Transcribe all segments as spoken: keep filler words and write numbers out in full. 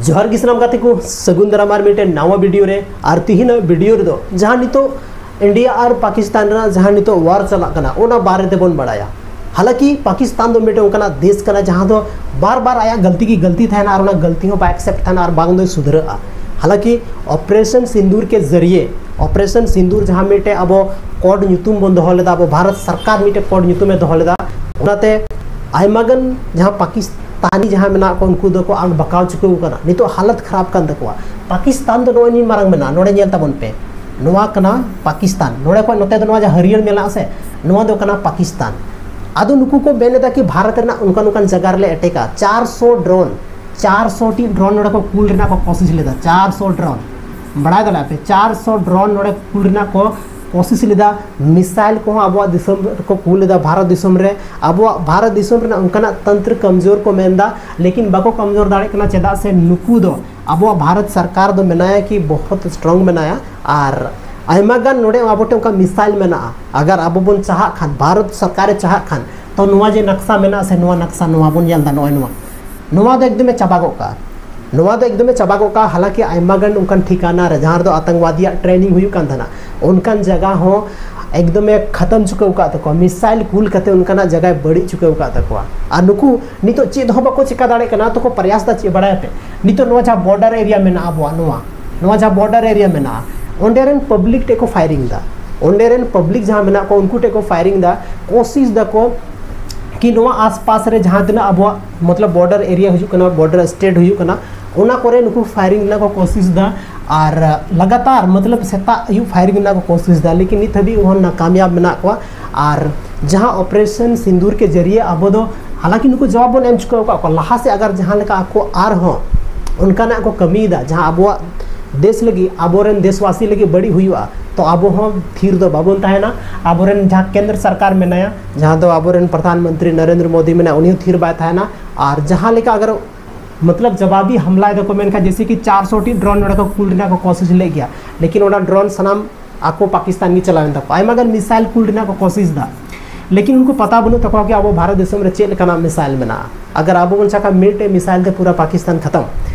ᱡᱚᱦᱟᱨ ᱜᱮ ᱥᱟᱱᱟᱢ ᱜᱟᱛᱮ ᱠᱚ, ᱥᱟᱹᱜᱩᱱ ᱫᱟᱨᱟᱢ ᱟᱨ ᱢᱤᱫᱴᱮᱱ ᱱᱟᱣᱟ ᱵᱷᱤᱰᱤᱭᱳ ᱨᱮ᱾ ᱟᱨ ᱛᱤᱦᱤᱧᱟᱜ ᱵᱷᱤᱰᱤᱭᱳ ᱨᱮᱫᱚ ᱡᱟᱦᱟᱸ ᱱᱤᱛᱚᱜ ᱤᱱᱰᱤᱭᱟ ᱟᱨ ᱯᱟᱠᱤᱥᱛᱟᱱ ᱨᱮᱱᱟᱜ ᱡᱟᱦᱟᱸ ᱱᱤᱛᱚᱜ ᱣᱟᱨ ᱪᱟᱞᱟᱜ ᱠᱟᱱᱟ, ᱚᱱᱟ ᱵᱟᱨᱮ ᱛᱮᱵᱚᱱ ᱵᱟᱲᱟᱭᱟ᱾ ᱦᱟᱞᱟᱸᱠᱤ ᱯᱟᱠᱤᱥᱛᱟᱱ ᱫᱚ ᱢᱤᱫᱴᱮᱱ ᱚᱱᱠᱟᱱᱟᱜ ᱫᱮᱥ ᱠᱟᱱᱟ ᱡᱟᱦᱟᱸ ᱫᱚ ᱵᱟᱨ ᱵᱟᱨ ᱟᱭᱟᱜ ᱜᱟᱹᱞᱛᱤ ᱜᱮ ᱜᱟᱹᱞᱛᱤ ᱛᱟᱦᱮᱱᱟ ᱟᱨ ᱚᱱᱟ ᱜᱟᱹᱞᱛᱤ ᱦᱚᱸ ᱵᱟᱭ ᱮᱠᱥᱮᱯᱴ ᱛᱟᱦᱮᱱᱟ ᱟᱨ ᱵᱟᱝ ᱫᱚᱭ ᱥᱩᱫᱷᱨᱟᱹᱜᱼᱟ᱾ ᱦᱟᱞᱟᱸᱠᱤ ᱚᱯᱟᱨᱮᱥᱚᱱ ᱥᱤᱱᱫᱩᱨ ᱠᱮ ᱡᱟᱹᱨᱤᱭᱮ, ᱚᱯᱟᱨᱮᱥᱚᱱ ᱥᱤᱱᱫᱩᱨ ᱡᱟᱦᱟᱸ ᱢᱤᱫᱴᱮᱱ ᱟᱵᱚ ᱠᱳᱰ ᱧᱩᱛᱩᱢ ᱵᱚᱱ ᱫᱚᱦᱚ ᱞᱮᱫᱟ, ᱟᱵᱚ ᱵᱷᱟᱨᱚᱛ ᱥᱚᱨᱠᱟᱨ ᱢᱤᱫᱴᱮᱱ ᱠᱳᱰ ᱧᱩᱛᱩᱢᱮ ᱫᱚᱦᱚ ᱞᱮᱫᱟ, ᱚᱱᱟᱛᱮ ᱟᱭᱢᱟ ᱜᱟᱱ ᱡᱟᱦᱟᱸ ᱯᱟᱠᱤᱥᱛᱟᱱ ᱛᱟᱦᱟᱱᱤ ᱡᱟᱦᱟᱸ ᱢᱮᱱᱟᱜ ᱠᱚ, ᱩᱱᱠᱩ ᱫᱚᱠᱚ ᱟᱸᱠ ᱵᱟᱠᱟᱣ ᱪᱩᱠᱟᱹᱣ ᱠᱟᱱᱟ᱾ ᱱᱤᱛᱚᱜ ᱦᱟᱞᱚᱛ ᱠᱷᱟᱨᱟᱯ ᱠᱟᱱ ᱛᱟᱠᱚᱣᱟ᱾ ᱯᱟᱠᱤᱥᱛᱟᱱ ᱫᱚ ᱱᱚᱜᱼᱚᱭ ᱱᱤᱱ ᱢᱟᱨᱟᱝ ᱢᱮᱱᱟᱜᱼᱟ, ᱱᱚᱰᱮ ᱧᱮᱞ ᱛᱟᱵᱚᱱ ᱯᱮ, ᱱᱚᱣᱟ ᱠᱟᱱᱟ ᱯᱟᱠᱤᱥᱛᱟᱱ᱾ ᱱᱚᱰᱮ ᱠᱷᱚᱱ ᱱᱚᱛᱮ ᱫᱚ ᱱᱚᱣᱟ ᱡᱟᱦᱟᱸ ᱦᱟᱹᱨᱭᱟᱹᱲ ᱢᱮᱱᱟᱜᱼᱟ ᱥᱮ, ᱱᱚᱣᱟ ᱫᱚ ᱠᱟᱱᱟ ᱯᱟᱠᱤᱥᱛᱟᱱ᱾ ᱟᱫᱚ ᱱᱩᱠᱩ ᱠᱚ ᱢᱮᱱ ᱮᱫᱟ ᱠᱤ ᱵᱷᱟᱨᱚᱛ ᱨᱮᱱᱟᱜ ᱚᱱᱠᱟᱱ ᱚᱱᱠᱟᱱ ᱡᱟᱭᱜᱟ ᱨᱮᱞᱮ ᱮᱴᱮᱠᱟ᱾ ᱪᱟᱨᱥᱚ ᱰᱨᱳᱱ, ᱪᱟᱨᱥᱚ ᱴᱤ ᱰᱨᱳᱱ ᱱᱚᱰᱮ ᱠᱚ ᱠᱩᱞ ᱨᱮᱱᱟᱜ ᱠᱚ ᱠᱳᱥᱤᱥ ᱞᱮᱫᱟ᱾ ᱪᱟᱨᱥᱚ ᱰᱨᱳᱱ, ᱵᱟᱲᱟᱭ ᱫᱟᱲᱮᱭᱟᱜ ᱯᱮ, ᱪᱟᱨᱥᱚ ᱰᱨᱳᱱ ᱱᱚᱰᱮ ᱠᱩᱞ ᱨᱮᱱᱟᱜ ᱠᱚ ᱠᱳᱥᱤᱥ ᱞᱮᱫᱟ᱾ ᱢᱤᱥᱟᱭᱤᱞ ᱠᱚᱦᱚᱸ ᱟᱵᱚᱣᱟᱜ ᱫᱤᱥᱚᱢ ᱨᱮᱠᱚ ᱠᱩᱞ ᱮᱫᱟ, ᱵᱷᱟᱨᱚᱛ ᱫᱤᱥᱚᱢ ᱨᱮ᱾ ᱟᱵᱚᱣᱟᱜ ᱵᱷᱟᱨᱚᱛ ᱫᱤᱥᱚᱢ ᱨᱮᱱᱟᱜ ᱚᱱᱠᱟᱱᱟᱜ ᱛᱚᱱᱛᱨᱚ ᱠᱚᱢᱡᱳᱨ ᱠᱚ ᱢᱮᱱᱫᱟ, ᱞᱮᱠᱤᱱ ᱵᱟᱠᱚ ᱠᱚᱢᱡᱳᱨ ᱫᱟᱲᱮᱭᱟᱜ ᱠᱟᱱᱟ᱾ ᱪᱮᱫᱟᱜ ᱥᱮ ᱱᱩᱠᱩ ᱫᱚ, ᱟᱵᱚᱣᱟᱜ ᱵᱷᱟᱨᱚᱛ ᱥᱚᱨᱠᱟᱨ ᱫᱚ ᱢᱮᱱᱟᱭᱟ ᱠᱤ ᱵᱚᱦᱚᱛ ᱥᱴᱨᱚᱝ ᱢᱮᱱᱟᱭᱟ, ᱟᱨ ᱟᱭᱢᱟ ᱜᱟᱱ ᱱᱚᱰᱮ ᱟᱵᱚ ᱴᱷᱮᱱ ᱚᱱᱠᱟ ᱢᱤᱥᱟᱭᱤᱞ ᱢᱮᱱᱟᱜᱼᱟ᱾ ᱟᱜᱟᱨ ᱟᱵᱚ ᱵᱚᱱ ᱪᱟᱦᱟᱜ ᱠᱷᱟᱱ, ᱵᱷᱟᱨᱚᱛ ᱥᱚᱨᱠᱟᱨᱮ ᱪᱟᱦᱟᱜ ᱠᱷᱟᱱ, ᱛᱚ ᱱᱚᱣᱟ ᱡᱮ ᱱᱟᱠᱥᱟ ᱢᱮᱱᱟᱜᱼᱟ ᱥᱮ, ᱱᱚᱣᱟ ᱱᱟᱠᱥᱟ, ᱱᱚᱣᱟ ᱵᱚᱱ ᱧᱮᱞ ᱮᱫᱟ, ᱱᱚᱜᱼᱚᱭ ᱱᱚᱣᱟ, ᱱᱚᱣᱟ ᱫᱚ ᱮᱠᱫᱚᱢᱮ ᱪᱟᱵᱟ ᱜᱚᱫ ᱠᱟᱜᱼᱟ᱾ ᱱᱚᱣᱟ ᱫᱚ ᱮᱠᱫᱚᱢᱮ ᱪᱟᱵᱟ ᱜᱚᱫ ᱠᱟᱜᱼᱟ᱾ ᱦᱟᱞᱟᱸᱠᱤ ᱟᱭᱢᱟ ᱜᱟᱱ ᱚᱱᱠᱟᱱ ᱴᱷᱤᱠᱟᱱᱟ ᱨᱮ ᱡᱟᱦᱟᱸ ᱨᱮᱫᱚ ᱟᱛᱟᱝᱠᱵᱟᱫᱤᱭᱟᱜ ᱴᱨᱮᱱᱤᱝ ᱦᱩᱭᱩᱜ ᱠᱟᱱ ᱛᱟᱦᱮᱱᱟ, ᱚᱱᱠᱟᱱ ᱡᱟᱭᱜᱟ ᱦᱚᱸ ᱮᱠᱫᱚᱢᱮ ᱠᱷᱟᱛᱟᱢ ᱪᱩᱠᱟᱹᱣ ᱟᱠᱟᱫ ᱛᱟᱠᱚᱣᱟ᱾ ᱢᱤᱥᱟᱭᱤᱞ ᱠᱩᱞ ᱠᱟᱛᱮ ᱚᱱᱠᱟᱱᱟᱜ ᱡᱟᱭᱜᱟᱭ ᱵᱟᱹᱲᱤᱡ ᱪᱩᱠᱟᱹᱣ ᱟᱠᱟᱫ ᱛᱟᱠᱚᱣᱟ᱾ ᱟᱨ ᱱᱩᱠᱩ ᱱᱤᱛᱚᱜ ᱪᱮᱫ ᱦᱚᱸ ᱵᱟᱠᱚ ᱪᱮᱠᱟ ᱫᱟᱲᱮᱭᱟᱜ ᱠᱟᱱᱟ᱾ ᱛᱚᱠᱚ ᱯᱨᱚᱭᱟᱥ ᱫᱟ ᱪᱮᱫ, ᱵᱟᱲᱟᱭᱟᱯᱮ? ᱱᱤᱛᱚᱜ ᱱᱚᱣᱟ ᱡᱟᱦᱟᱸ ᱵᱚᱨᱰᱟᱨ ᱮᱨᱤᱭᱟ ᱢᱮᱱᱟᱜᱼᱟ ᱟᱵᱚᱣᱟᱜ, ᱱᱚᱣᱟ, ᱱᱚᱣᱟ ᱡᱟᱦᱟᱸ ᱵᱚᱨᱰᱟᱨ ᱮᱨᱤᱭᱟ ᱢᱮᱱᱟᱜᱼᱟ, ᱚᱸᱰᱮ ᱨᱮᱱ ᱯᱟᱵᱽᱞᱤᱠ ᱴᱷᱮᱱ ᱠᱚ ᱯᱷᱟᱭᱨᱤᱝ ᱫᱟ᱾ ᱚᱸᱰᱮ ᱨᱮᱱ ᱯᱟᱵᱽᱞᱤᱠ ᱡᱟᱦᱟᱸ ᱢᱮᱱᱟᱜ ᱠᱚᱣᱟ, ᱩᱱᱠᱩ ᱴᱷᱮᱱ ᱠᱚ ᱯᱷᱟᱭᱨᱤᱝ ᱫᱟ, ᱠᱳᱥᱤᱥ ᱫᱟᱠᱚ ᱠᱤ ᱱᱚᱣᱟ ᱟᱥᱯᱟᱥ ᱨᱮ ᱡᱟᱦᱟᱸ ᱛᱤᱱᱟᱹᱜ ᱟᱵᱚᱣᱟᱜ ᱢᱚᱛᱞᱚᱵ ᱵᱚᱨᱰᱟᱨ ᱮᱨᱤᱭᱟ ᱦᱤᱡᱩᱜ ᱠᱟᱱᱟ, ᱵᱚᱨᱰᱟᱨ ᱥᱴᱮᱴ ᱦᱩᱭᱩᱜ ᱠᱟᱱᱟ, ᱚᱱᱟ ᱠᱚᱨᱮ ᱱᱩᱠᱩ ᱯᱷᱟᱭᱨᱤᱝ ᱨᱮᱱᱟᱜ ᱠᱚ ᱠᱳᱥᱤᱥ ᱫᱟ᱾ ᱟᱨ ᱞᱟᱜᱟᱛᱟᱨ ᱢᱚᱛᱞᱚᱵ ᱥᱮᱛᱟᱜ ᱟᱹᱭᱩᱵ ᱯᱷᱟᱭᱨᱤᱝ ᱨᱮᱱᱟᱜ ᱠᱚ ᱠᱳᱥᱤᱥ ᱫᱟ, ᱞᱮᱠᱤᱱ ᱱᱤᱛ ᱦᱟᱹᱵᱤᱡ ᱦᱚᱸ ᱱᱟᱠᱟᱢᱭᱟᱵ ᱢᱮᱱᱟᱜ ᱠᱚᱣᱟ᱾ ᱟᱨ ᱡᱟᱦᱟᱸ ᱚᱯᱟᱨᱮᱥᱚᱱ ᱥᱤᱸᱫᱩᱨ ᱠᱮ ᱡᱟᱹᱨᱤᱭᱮ ᱟᱵᱚ ᱫᱚ ᱦᱟᱞᱟᱸᱠᱤ ᱱᱩᱠᱩ ᱡᱚᱵᱟᱵ ᱵᱚᱱ ᱮᱢ ᱪᱩᱠᱟᱹᱣ ᱟᱠᱟᱫ ᱠᱚᱣᱟ ᱞᱟᱦᱟ ᱥᱮᱫ, ᱟᱜᱟᱨ ᱡᱟᱦᱟᱸ ᱞᱮᱠᱟ ᱟᱠᱚ ᱟᱨᱦᱚᱸ ᱚᱱᱠᱟᱱᱟᱜ ᱠᱚ ᱠᱟᱹᱢᱤᱭᱮᱫᱟ ᱡᱟᱦᱟᱸ ᱟᱵᱚᱣᱟᱜ ᱫᱮᱥ ᱞᱟᱹᱜᱤᱫ, ᱟᱵᱚᱨᱮᱱ ᱫᱮᱥᱣᱟᱥᱤ ᱞᱟᱹᱜᱤᱫ ᱵᱟᱹᱲᱤᱡ ᱦᱩᱭᱩᱜᱼᱟ, ᱛᱚ ᱟᱵᱚ ᱦᱚᱸ ᱛᱷᱤᱨ ᱫᱚ ᱵᱟᱵᱚᱱ ᱛᱟᱦᱮᱱᱟ᱾ ᱟᱵᱚᱨᱮᱱ ᱡᱟᱦᱟᱸ ᱠᱮᱱᱫᱨᱚ ᱥᱚᱨᱠᱟᱨ ᱢᱮᱱᱟᱭᱟ, ᱡᱟᱦᱟᱸ ᱫᱚ ᱟᱵᱚᱨᱮᱱ ᱯᱨᱚᱫᱷᱟᱱ ᱢᱚᱱᱛᱨᱤ ᱱᱚᱨᱮᱱᱫᱨᱚ ᱢᱳᱫᱤ ᱢᱮᱱᱟᱭᱟ, ᱩᱱᱤ ᱦᱚᱸ ᱛᱷᱤᱨ ᱵᱟᱭ ᱛᱟᱦᱮᱱᱟ᱾ ᱟᱨ ᱡᱟᱦᱟᱸ ᱞᱮᱠᱟ ᱟᱜᱟᱨ ᱢᱚᱛᱞᱚᱵ ᱡᱟᱵᱟᱵᱤ ᱦᱟᱢᱞᱟᱭ ᱫᱟᱠᱚ, ᱢᱮᱱᱠᱷᱟᱱ ᱡᱮᱭᱥᱮ ᱠᱤ ᱪᱟᱨᱥᱚ ᱴᱤ ᱰᱨᱳᱱ ᱱᱚᱰᱮ ᱠᱚ ᱠᱩᱞ ᱨᱮᱱᱟᱜ ᱠᱚ ᱠᱳᱥᱤᱥ ᱞᱮᱫ ᱜᱮᱭᱟ, ᱞᱮᱠᱤᱱ ᱚᱱᱟ ᱰᱨᱳᱱ ᱥᱟᱱᱟᱢ ᱟᱠᱚ ᱯᱟᱠᱤᱥᱛᱟᱱ ᱜᱮ ᱪᱟᱞᱟᱣᱮᱱ ᱛᱟᱠᱚᱣᱟ᱾ ᱟᱭᱢᱟ ᱜᱟᱱ ᱢᱤᱥᱟᱭᱤᱞ ᱠᱩᱞ ᱨᱮᱱᱟᱜ ᱠᱚ ᱠᱳᱥᱤᱥ ᱫᱟ, ᱞᱮᱠᱤᱱ ᱩᱱᱠᱩ ᱯᱟᱛᱟ ᱵᱟᱹᱱᱩᱜ ᱛᱟᱠᱚᱣᱟ ᱠᱤ ᱟᱵᱚ ᱵᱷᱟᱨᱚᱛ ᱫᱤᱥᱚᱢ ᱨᱮ ᱪᱮᱫ ᱞᱮᱠᱟᱱᱟᱜ ᱢᱤᱥᱟᱭᱤᱞ ᱢᱮᱱᱟᱜᱼᱟ᱾ ᱟᱜᱟᱨ ᱟᱵᱚ ᱵᱚᱱ ᱪᱟᱠᱟ ᱢᱤᱫᱴᱮᱡ ᱢᱤᱥᱟᱭᱤᱞ ᱛᱮ ᱯᱩᱨᱟᱹ ᱯᱟᱠᱤᱥᱛᱟᱱ ᱠᱷᱟᱛᱚᱢ,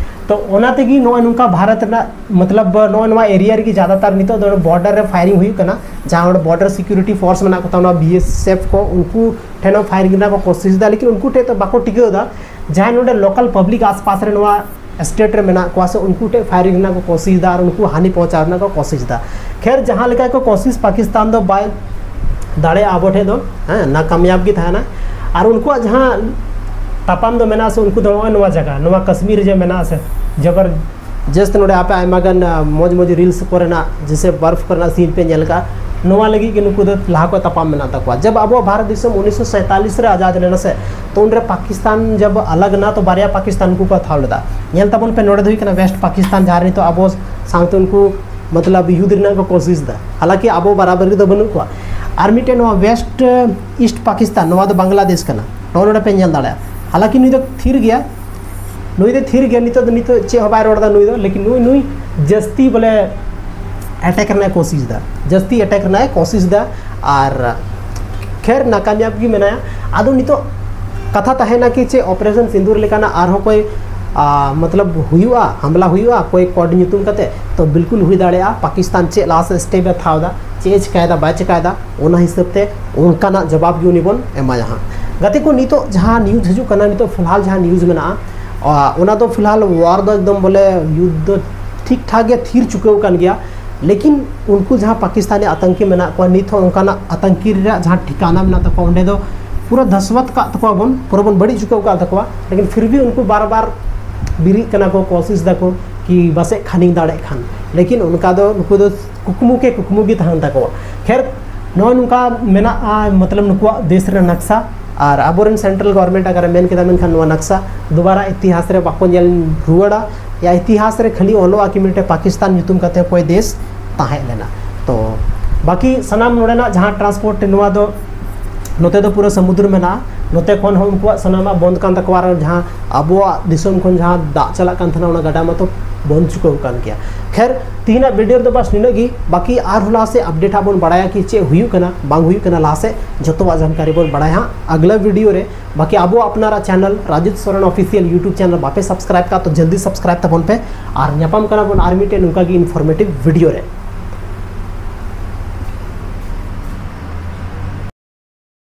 ᱛᱚ ᱚᱱᱟ ᱛᱮᱜᱮ ᱱᱚᱜᱼᱚᱭ ᱱᱚᱝᱠᱟ ᱵᱷᱟᱨᱚᱛ ᱨᱮᱱᱟᱜ ᱢᱚᱛᱞᱚᱵ ᱱᱚᱜᱼᱚᱭ ᱱᱚᱣᱟ ᱮᱨᱤᱭᱟ ᱨᱮᱜᱮ ᱡᱟᱫᱟᱛᱟᱨ ᱱᱤᱛᱚᱜ ᱫᱚ ᱵᱚᱨᱰᱟᱨ ᱨᱮ ᱯᱷᱟᱭᱨᱤᱝ ᱦᱩᱭᱩᱜ ᱠᱟᱱᱟ᱾ ᱡᱟᱦᱟᱸ ᱚᱸᱰᱮ ᱵᱚᱨᱰᱟᱨ ᱥᱤᱠᱩᱨᱤᱴᱤ ᱯᱷᱳᱨᱥ ᱢᱮᱱᱟᱜ ᱠᱚ ᱛᱟᱵᱚᱱᱟ, ᱵᱤ ᱮᱥ ᱮᱯᱷ ᱠᱚ, ᱩᱱᱠᱩ ᱴᱷᱮᱱ ᱦᱚᱸ ᱯᱷᱟᱭᱨᱤᱝ ᱨᱮᱱᱟᱜ ᱠᱚ ᱠᱳᱥᱤᱥ ᱮᱫᱟ, ᱞᱮᱠᱤᱱ ᱩᱱᱠᱩ ᱴᱷᱮᱱ ᱫᱚ ᱵᱟᱠᱚ ᱴᱤᱠᱟᱹᱣ ᱮᱫᱟ᱾ ᱡᱟᱦᱟᱸᱭ ᱱᱚᱰᱮ ᱞᱳᱠᱟᱞ ᱯᱟᱵᱽᱞᱤᱠ ᱟᱥᱯᱟᱥ ᱨᱮ ᱱᱚᱣᱟ ᱥᱴᱮᱴ ᱨᱮ ᱢᱮᱱᱟᱜ ᱠᱚᱣᱟ ᱥᱮ ᱩᱱᱠᱩ ᱴᱷᱮᱱ ᱯᱷᱟᱭᱨᱤᱝ ᱨᱮᱱᱟᱜ ᱠᱚ ᱠᱳᱥᱤᱥ ᱮᱫᱟ ᱟᱨ ᱩᱱᱠᱩ ᱦᱟᱹᱱᱤ ᱯᱳᱸᱣᱪᱷᱟᱣ ᱨᱮᱱᱟᱜ ᱠᱚ ᱠᱳᱥᱤᱥ ᱮᱫᱟ᱾ ᱠᱷᱮᱨ, ᱡᱟᱦᱟᱸ ᱞᱮᱠᱟ ᱠᱚ ᱠᱳᱥᱤᱥ, ᱯᱟᱠᱤᱥᱛᱟᱱ ᱫᱚ ᱵᱟᱭ ᱫᱟᱲᱮᱭᱟᱜᱼᱟ ᱟᱵᱚ ᱴᱷᱮᱱ ᱫᱚ, ᱦᱮᱸ, ᱱᱟᱠᱟᱢᱭᱟᱵ ᱜᱮ ᱛᱟᱦᱮᱱᱟ᱾ ᱟᱨ ᱩᱱᱠᱩᱣᱟᱜ ᱡᱟᱦᱟᱸ ᱛᱟᱯᱟᱢ ᱫᱚ ᱢᱮᱱᱟᱜᱼᱟ ᱥᱮ, ᱩᱱᱠᱩ ᱫᱚ ᱱᱚᱜᱼᱚᱭ ᱱᱚᱣᱟ ᱡᱟᱭᱜᱟ, ᱱᱚᱣᱟ ᱠᱟᱥᱢᱤᱨ ᱨᱮ ᱡᱮ ᱢᱮᱱᱟᱜᱼᱟ ᱥᱮ, ᱡᱚᱵᱚᱨ ᱡᱟᱥᱴ ᱱᱚᱰᱮ ᱟᱯᱮ ᱟᱭᱢᱟ ᱜᱟᱱ, ᱟ, ᱢᱚᱡᱽ ᱢᱚᱡᱽ ᱨᱤᱞᱥ ᱠᱚᱨᱮᱱᱟᱜ, ᱡᱮᱥᱮ ᱵᱚᱨᱯᱷ ᱠᱚᱨᱮᱱᱟᱜ ᱥᱤᱱ ᱯᱮ ᱧᱮᱞ ᱠᱟᱜᱼᱟ, ᱱᱚᱣᱟ ᱞᱟᱹᱜᱤᱫ ᱜᱮ ᱱᱩᱠᱩ ᱫᱚ ᱞᱟᱦᱟ ᱠᱷᱚᱱ ᱛᱟᱯᱟᱢ ᱢᱮᱱᱟᱜ ᱛᱟᱠᱚᱣᱟ᱾ ᱡᱟᱵ ᱟᱵᱚ ᱵᱷᱟᱨᱚᱛ ᱫᱤᱥᱚᱢ ᱩᱱᱤᱥᱥᱚ ᱥᱟᱭᱛᱟᱞᱤᱥ ᱨᱮ ᱟᱡᱟᱫ ᱞᱮᱱᱟ ᱥᱮ, ᱛᱚ ᱩᱱᱨᱮ ᱯᱟᱠᱤᱥᱛᱟᱱ ᱡᱟᱵ ᱟᱞᱟᱜᱽ ᱮᱱᱟ, ᱛᱚ ᱵᱟᱨᱭᱟ ᱯᱟᱠᱤᱥᱛᱟᱱ ᱩᱱᱠᱩ ᱠᱚ ᱦᱟᱛᱟᱣ ᱞᱮᱫᱟ᱾ ᱧᱮᱞ ᱛᱟᱵᱚᱱ ᱯᱮ, ᱱᱚᱰᱮ ᱫᱚ ᱦᱩᱭᱩᱜ ᱠᱟᱱᱟ ᱣᱮᱥᱴ ᱯᱟᱠᱤᱥᱛᱟᱱ, ᱡᱟᱦᱟᱸ ᱨᱮ ᱱᱤᱛᱚᱜ ᱟᱵᱚ ᱥᱟᱶᱛᱮ ᱩᱱᱠᱩ ᱢᱚᱛᱞᱚᱵ ᱭᱩᱫᱷ ᱨᱮᱱᱟᱜ ᱠᱚ ᱠᱳᱥᱤᱥ ᱮᱫᱟ, ᱦᱟᱞᱟᱠᱤ ᱟᱵᱚ ᱵᱟᱨᱟᱵᱟᱨᱤ ᱫᱚ ᱵᱟᱹᱱᱩᱜ ᱠᱚᱣᱟ᱾ ᱟᱨ ᱢᱤᱫᱴᱮᱱ ᱱᱚᱣᱟ ᱣᱮᱥᱴ ᱤᱥᱴ ᱯᱟᱠᱤᱥᱛᱟᱱ, ᱱᱚᱣᱟ ᱫᱚ ᱵᱟᱝᱞᱟᱫᱮᱥ ᱠᱟᱱᱟ, ᱱᱚᱜᱼᱚ ᱱᱚᱰᱮ ᱯᱮ ᱧᱮᱞ ᱫᱟᱲᱮᱭᱟᱜᱼᱟ᱾ ᱦᱟᱞᱟᱠᱤ ᱱᱩᱭ ᱫᱚ ᱛᱷᱤᱨ ᱜᱮᱭᱟ, ᱱᱩᱭ ᱫᱚ ᱛᱷᱤᱨ ᱜᱮᱭᱟ, ᱱᱤᱛᱚᱜ ᱫᱚ, ᱱᱤᱛᱚᱜ ᱪᱮᱫ ᱦᱚᱸ ᱵᱟᱭ ᱨᱚᱲ ᱮᱫᱟ ᱱᱩᱭ ᱫᱚ, ᱞᱮᱠᱤᱱ ᱱᱩᱭ, ᱱᱩᱭ ᱡᱟᱹᱥᱛᱤ ᱵᱚᱞᱮ ᱮᱴᱮᱠ ᱨᱮᱱᱟᱜ ᱮ ᱠᱳᱥᱤᱥ ᱮᱫᱟ, ᱡᱟᱹᱥᱛᱤ ᱮᱴᱮᱠ ᱨᱮᱱᱟᱜ ᱮ ᱠᱳᱥᱤᱥ ᱮᱫᱟ᱾ ᱟᱨ ᱠᱷᱮᱨ ᱱᱟᱠᱟᱢᱭᱟᱵ ᱜᱮ ᱢᱮᱱᱟᱭᱟ᱾ ᱟᱫᱚ ᱱᱤᱛᱚᱜ ᱠᱟᱛᱷᱟ ᱛᱟᱦᱮᱱᱟ ᱠᱤ ᱪᱮᱫ ᱚᱯᱟᱨᱮᱥᱚᱱ ᱥᱤᱸᱫᱩᱨ ᱞᱮᱠᱟᱱᱟᱜ ᱟᱨᱦᱚᱸ ᱠᱚᱭ, ᱟ, ᱢᱚᱛᱞᱚᱵ ᱦᱩᱭᱩᱜᱼᱟ, ᱦᱟᱢᱞᱟ ᱦᱩᱭᱩᱜᱼᱟ ᱚᱠᱚᱭ ᱠᱳᱰ ᱧᱩᱛᱩᱢ ᱠᱟᱛᱮ? ᱛᱚ ᱵᱤᱞᱠᱩᱞ ᱦᱩᱭ ᱫᱟᱲᱮᱭᱟᱜᱼᱟ᱾ ᱯᱟᱠᱤᱥᱛᱟᱱ ᱪᱮᱫ ᱞᱟᱦᱟ ᱥᱮᱫ ᱥᱴᱮᱯ ᱮ ᱦᱟᱛᱟᱣ ᱮᱫᱟ, ᱪᱮᱫ ᱮ ᱪᱤᱠᱟᱭᱮᱫᱟ ᱵᱟᱭ ᱪᱤᱠᱟᱭᱮᱫᱟ, ᱚᱱᱟ ᱦᱤᱥᱟᱹᱵ ᱛᱮ ᱚᱱᱠᱟᱱᱟᱜ ᱡᱚᱵᱟᱵ ᱜᱮ ᱩᱱᱤ ᱵᱚᱱ ᱮᱢᱟᱭᱟ ᱦᱟᱸᱜ᱾ ᱜᱟᱛᱮ ᱠᱚ, ᱱᱤᱛᱚᱜ ᱡᱟᱦᱟᱸ ᱱᱤᱭᱩᱡᱽ ᱦᱤᱡᱩᱜ ᱠᱟᱱᱟ, ᱱᱤᱛᱚᱜ ᱯᱷᱤᱞᱦᱟᱞ ᱡᱟᱦᱟᱸ ᱱᱤᱭᱩᱡᱽ ᱢᱮᱱᱟᱜᱼᱟ, ᱟ, ᱚᱱᱟ ᱫᱚ ᱯᱷᱤᱞᱦᱟᱞ ᱣᱟᱨ ᱫᱚ ᱮᱠᱫᱚᱢ ᱵᱚᱞᱮ ᱭᱩᱫᱽᱫᱷᱚ ᱴᱷᱤᱠ ᱴᱷᱟᱠ ᱜᱮ ᱛᱷᱤᱨ ᱪᱩᱠᱟᱹᱣ ᱟᱠᱟᱱ ᱜᱮᱭᱟ᱾ ᱞᱮᱠᱤᱱ ᱩᱱᱠᱩ ᱡᱟᱦᱟᱸ ᱯᱟᱠᱤᱥᱛᱟᱱᱤ ᱟᱛᱟᱝᱠᱤ ᱢᱮᱱᱟᱜ ᱠᱚᱣᱟ, ᱱᱤᱛ ᱦᱚᱸ ᱚᱱᱠᱟᱱᱟᱜ ᱟᱛᱟᱝᱠᱤ ᱨᱮᱭᱟᱜ ᱡᱟᱦᱟᱸ ᱴᱷᱤᱠᱟᱱᱟ ᱢᱮᱱᱟᱜ ᱛᱟᱠᱚᱣᱟ, ᱚᱸᱰᱮ ᱫᱚ ᱯᱩᱨᱟᱹ ᱫᱷᱟᱥᱣᱟᱛ ᱠᱟᱜ ᱛᱟᱠᱚᱣᱟ ᱵᱚᱱ, ᱯᱩᱨᱟᱹ ᱵᱚᱱ ᱵᱟᱹᱲᱤᱡ ᱪᱩᱠᱟᱹᱣ ᱟᱠᱟᱫ ᱛᱟᱠᱚᱣᱟ᱾ ᱞᱮᱠᱤᱱ ᱯᱷᱤᱨ ᱵᱷᱤ ᱩᱱᱠᱩ ᱵᱟᱨ ᱵᱟᱨ ᱵᱤᱨᱤᱫ ᱠᱟᱱᱟ ᱠᱚ, ᱠᱳᱥᱤᱥ ᱫᱟᱠᱚ ᱠᱤ ᱵᱟᱥᱮᱡ ᱠᱷᱟᱱᱤᱧ ᱫᱟᱲᱮᱜ ᱠᱷᱟᱱ, ᱞᱮᱠᱤᱱ ᱚᱱᱠᱟ ᱫᱚ ᱱᱩᱠᱩ ᱫᱚ ᱠᱩᱠᱢᱩ ᱠᱮ ᱠᱩᱠᱢᱩ ᱜᱮ ᱛᱟᱦᱮᱱ ᱛᱟᱠᱚᱣᱟ᱾ ᱠᱷᱮᱨ, ᱱᱚᱜᱼᱚᱭ ᱱᱚᱝᱠᱟ ᱢᱮᱱᱟᱜᱼᱟ, ᱢᱚᱛᱞᱚᱵ ᱱᱩᱠᱩᱣᱟᱜ ᱫᱮᱥ ᱨᱮ ᱱᱟᱠᱥᱟ᱾ ᱟᱨ ᱟᱵᱚᱨᱮᱱ ᱥᱮᱱᱴᱨᱟᱞ ᱜᱚᱵᱷᱚᱨᱱᱢᱮᱱᱴ ᱟᱜᱟᱨ ᱮ ᱢᱮᱱ ᱠᱮᱫᱟ, ᱢᱮᱱᱠᱷᱟᱱ ᱱᱚᱣᱟ ᱱᱟᱠᱥᱟ ᱫᱩᱵᱟᱨᱟ ᱤᱛᱤᱦᱟᱥ ᱨᱮ ᱵᱟᱠᱚ ᱧᱮᱞ ᱨᱩᱣᱟᱹᱲᱟ, ᱭᱟ ᱤᱛᱤᱦᱟᱥ ᱨᱮ ᱠᱷᱟᱹᱞᱤ ᱚᱞᱚᱜᱼᱟ ᱠᱤ ᱢᱤᱫᱴᱮᱱ ᱯᱟᱠᱤᱥᱛᱟᱱ ᱧᱩᱛᱩᱢ ᱠᱟᱛᱮ ᱚᱠᱚᱭ ᱫᱮᱥ ᱛᱟᱦᱮᱸ ᱞᱮᱱᱟ᱾ ᱛᱚ ᱵᱟᱹᱠᱤ ᱥᱟᱱᱟᱢ ᱱᱚᱰᱮᱱᱟᱜ ᱡᱟᱦᱟᱸ ᱴᱨᱟᱱᱥᱯᱳᱨᱴ, ᱱᱚᱣᱟ ᱫᱚ ᱱᱚᱛᱮ ᱫᱚ ᱯᱩᱨᱟᱹ ᱥᱟᱹᱢᱩᱫᱨᱚ ᱢᱮᱱᱟᱜᱼᱟ, ᱱᱚᱛᱮ ᱠᱷᱚᱱ ᱦᱚᱸ ᱩᱱᱠᱩᱣᱟᱜ ᱥᱟᱱᱟᱢᱟᱜ ᱵᱚᱱᱫ ᱠᱟᱱ ᱛᱟᱠᱚᱣᱟ, ᱟᱨ ᱡᱟᱦᱟᱸ ᱟᱵᱚᱣᱟᱜ ᱫᱤᱥᱚᱢ ᱠᱷᱚᱱ ᱡᱟᱦᱟᱸ ᱫᱟᱜ ᱪᱟᱞᱟᱜ ᱠᱟᱱ ᱛᱟᱦᱮᱱᱟ, ᱚᱱᱟ ᱜᱟᱰᱟ ᱢᱟᱛᱚ ᱵᱚᱱᱫ ᱪᱩᱠᱟᱹᱣ ᱠᱟᱱ ᱜᱮᱭᱟ᱾ ᱠᱷᱮᱨ, ᱛᱤᱦᱤᱧᱟᱜ ᱵᱷᱤᱰᱤᱭᱳ ᱨᱮᱫᱚ ᱵᱟᱥ ᱱᱤᱱᱟᱹᱜ ᱜᱮ᱾ ᱵᱟᱹᱠᱤ ᱟᱨᱦᱚᱸ ᱞᱟᱦᱟ ᱥᱮᱫ ᱟᱯᱰᱮᱴ ᱦᱟᱸᱜ ᱵᱚᱱ ᱵᱟᱲᱟᱭᱟ ᱠᱤ ᱪᱮᱫ ᱦᱩᱭᱩᱜ ᱠᱟᱱᱟ, ᱵᱟᱝ ᱦᱩᱭᱩᱜ ᱠᱟᱱᱟ, ᱞᱟᱦᱟ ᱥᱮᱫ ᱡᱚᱛᱚᱣᱟᱜ ᱡᱟᱱᱠᱟᱨᱤ ᱵᱚᱱ ᱵᱟᱲᱟᱭᱟ ᱦᱟᱸᱜ ᱟᱜᱽᱞᱟ ᱵᱷᱤᱰᱤᱭᱳ ᱨᱮ᱾ ᱵᱟᱹᱠᱤ ᱟᱵᱚ ᱟᱯᱱᱟᱨᱟᱜ channel Rajit Soren official YouTube channel ᱵᱟᱯᱮ ᱥᱟᱵᱥᱠᱨᱟᱭᱤᱵ ᱠᱟᱜ, ᱛᱚ ᱡᱚᱞᱫᱤ ᱥᱟᱵᱥᱠᱨᱟᱭᱤᱵ ᱛᱟᱵᱚᱱ ᱯᱮ᱾ ᱟᱨ ᱧᱟᱯᱟᱢ ᱠᱟᱱᱟ ᱵᱚᱱ ᱟᱨ ᱢᱤᱫᱴᱮᱱ ᱱᱚᱝᱠᱟ ᱜᱮ ᱤᱱᱯᱷᱚᱨᱢᱮᱴᱤᱵᱷ ᱵᱷᱤᱰᱤᱭᱳ ᱨᱮ᱾